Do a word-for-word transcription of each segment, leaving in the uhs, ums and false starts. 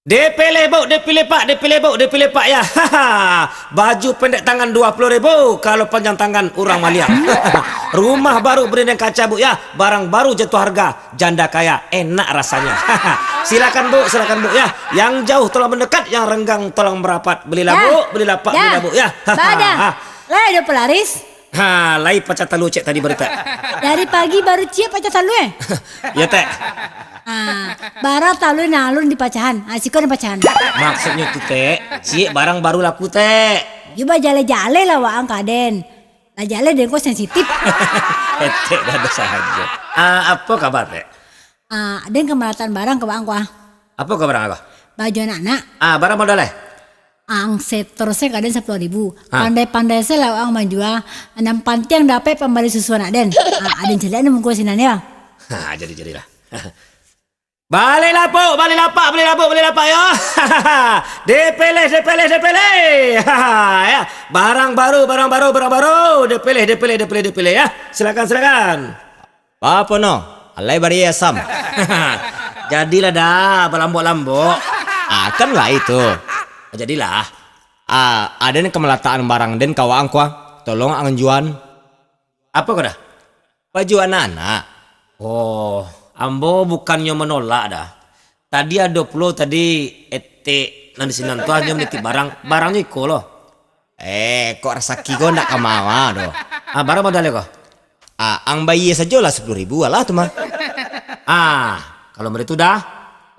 Dipilih, Buk, dipilih, Pak, dipilih, Buk, dipilih, Pak, ya. Baju pendek tangan dua puluh ribu, kalau panjang tangan urang maliang. Rumah baru berinding kaca, Buk, ya. Barang baru jatuh harga, janda kaya, enak rasanya. Silakan, Buk, silakan, Buk, ya. Yang jauh tolong mendekat, yang renggang tolong merapat. Belilah, Buk, belilah, Pak, belilah, Buk, ya. Lai ado palaris? Ha, lai pacah talua ciek tadi baru, Tek. Dari pagi baru ciek pacah talua, eh? Ya, Tek. Ha, bara talua nan alun dipacahan. Ha, siko nan pacahan. Maksudnyo tu, Tek, ciek barang baru laku, Tek. Yo bajaleh-jaleh lah waang ka den. Lah jaleh den ko sensitif. Etek dado sajo. Ah, apo kaba, Tek? Ah, den ka malatan barang ka waang ko, ah. Apo ka barang ko? Baju anak-anak. Ah, bara modal, eh? Ang setor se ka den sapuluah ribu. Ah. Pandai-pandai se lah ang manjua. Nan pantiang dapek pambali susu anak den. Ah, aden caliak ni mungko sinan yo. Ha, jadi, jadilah. Balilah, Puk, balilah, Pak, balilah, Puk, balilah, Pak, yo. Dipilih, dipilih, dipilih. Ya. Barang baru, barang baru, barang baru. Dipilih, dipilih, dipilih, dipilih, ya. Silakan, silakan. Apo no? Alai bari asam. Jadilah dah, balambok-lambok. Ah, kan lai tu. Jadilah. Ah, aden ka malatakan barang den ka waang ko. Tolong ang juan. Apo ko dah? Baju anak-anak. Oh, ambo bukannyo manolak dah. Tadi ado pulo tadi etek nan di sinan tu hanyo manitip barang. Barangnyo iko lo. Eh, kok rasaki ko ndak ka mawa doh. Ah, bara modalnyo ko? Ah, ang bayia sajolah sapuluah ribu, alah tu mah. Ah, kalau model tu dah.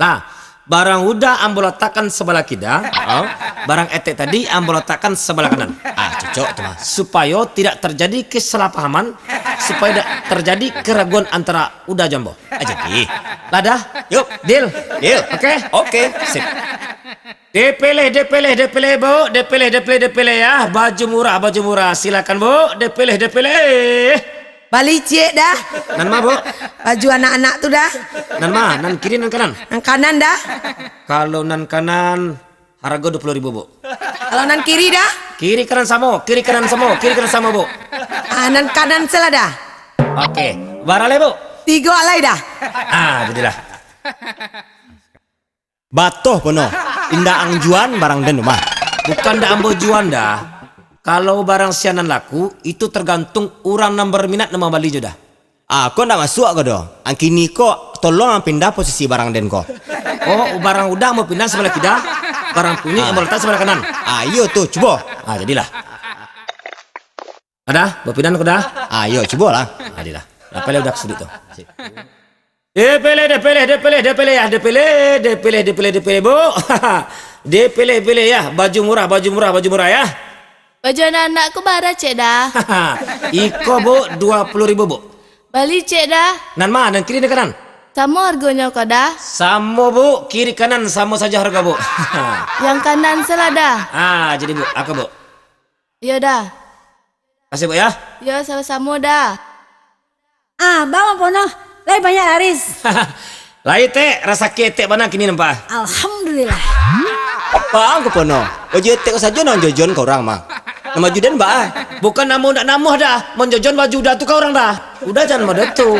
Lah, barang uda ambo latakkan sabalah kida, ah, barang etek tadi ambo latakkan sabalah kanan. Ah, cocok tu mah. Supayo tidak terjadi kesalahpahaman, supayo tidak terjadi keraguan antara uda jo ambo. Ah, jadi. Lah dah? Yup. Deal? Deal. Oke? Oke. Sip. Dipilih, dipilih, dipilih, Buk. Dipilih, dipilih, dipilih, ya. Baju murah, baju murah. Silakan, Buk. Dipilih, dipilih. Bali ciek dah. Nan ma, Buk? Baju anak-anak tu dah. Nan ma? Nan kiri, nan kanan? Nan kanan dah. Kalau nan kanan, harga dua puluh ribu, Buk. Kalau nan kiri dah? Kiri kanan samo, kiri kanan samo, kiri kanan samo, Buk. Ah, nan kanan se lah dah. Oke. Bara lai, Buk? Tigo alai dah. Ah, jadilah. Batoh pono, indak ang juan barang den tu mah. Bukan ndak ambo juan dah. Kalau barang sianan laku, itu tergantung urang nan berminat nan mambalinyo dah. Ah, ko ndak masuak ko doh. Ang kini ko, tolong ang pindah posisi barang den ko. Oh, barang uda ambo pindah sabalah kida, barang punyo ambo latak sabalah kanan. Ah, iyo tu, cubo. Ah, jadilah. Adah, bapindahan ko dah? Ah, iyo, cubolah. Adilah. Apo lah uda suduik tu? Dipilih, dipilih, dipilih, dipilih, ya, dipilih, dipilih, dipilih, dipilih, Buk. Dipilih, pilih, ya. Baju murah, baju murah, baju murah, ya. Baju anak-anak ko bara ciek dah? Iko, Buk, dua puluah ribu, Buk. Bali ciek dah? Nan ma, nan kiri, nan kanan? Samo hargonyo ko dah? Samo, Buk, kiri kanan samo sajo harga, Buk. Yang kanan se lah dah. Ah, jadi, Buk, ako, Buk? Iyo dah. Makasih, Buk, ya. Iyo, samo-samo dah. Ah, baa mah pono, lai banyak laris. Lai, Tek, rasaki etek bana kini nampak. Alhamdulillah. Baa ko pono, baju etek ko sajo nan jojon ka urang mah. Nan baju den baa? Bukan namo ndak namuah dah, manjojon baju uda tu ka urang dah. Uda jan model tu.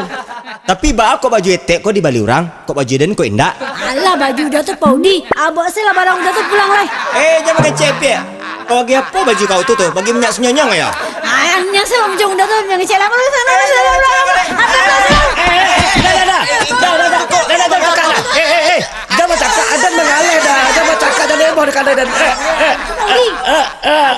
Tapi baa kok baju etek ko dibali urang, kok baju den ko indak? Alah, baju uda tu Pak Udi. Abok se lah barang uda tu pulang lai. Eh, jan mangecek, Piak. Kau bagi apo baju kau tu, tu? Bagi minyak senyonyong yo? Ah, yang, yang se baju uda tu, yang kecil lah. Sana, sana, sana, sana. Dah, dah, dah. Dah, dah, dah. Dah, dah, dah, dah. Eh, eh, eh. Dah bacakak, dah mangaleh dah. Dah bacakak, dah leboh dah kadai dah. Eh, eh. Pak Udi. Eh, eh.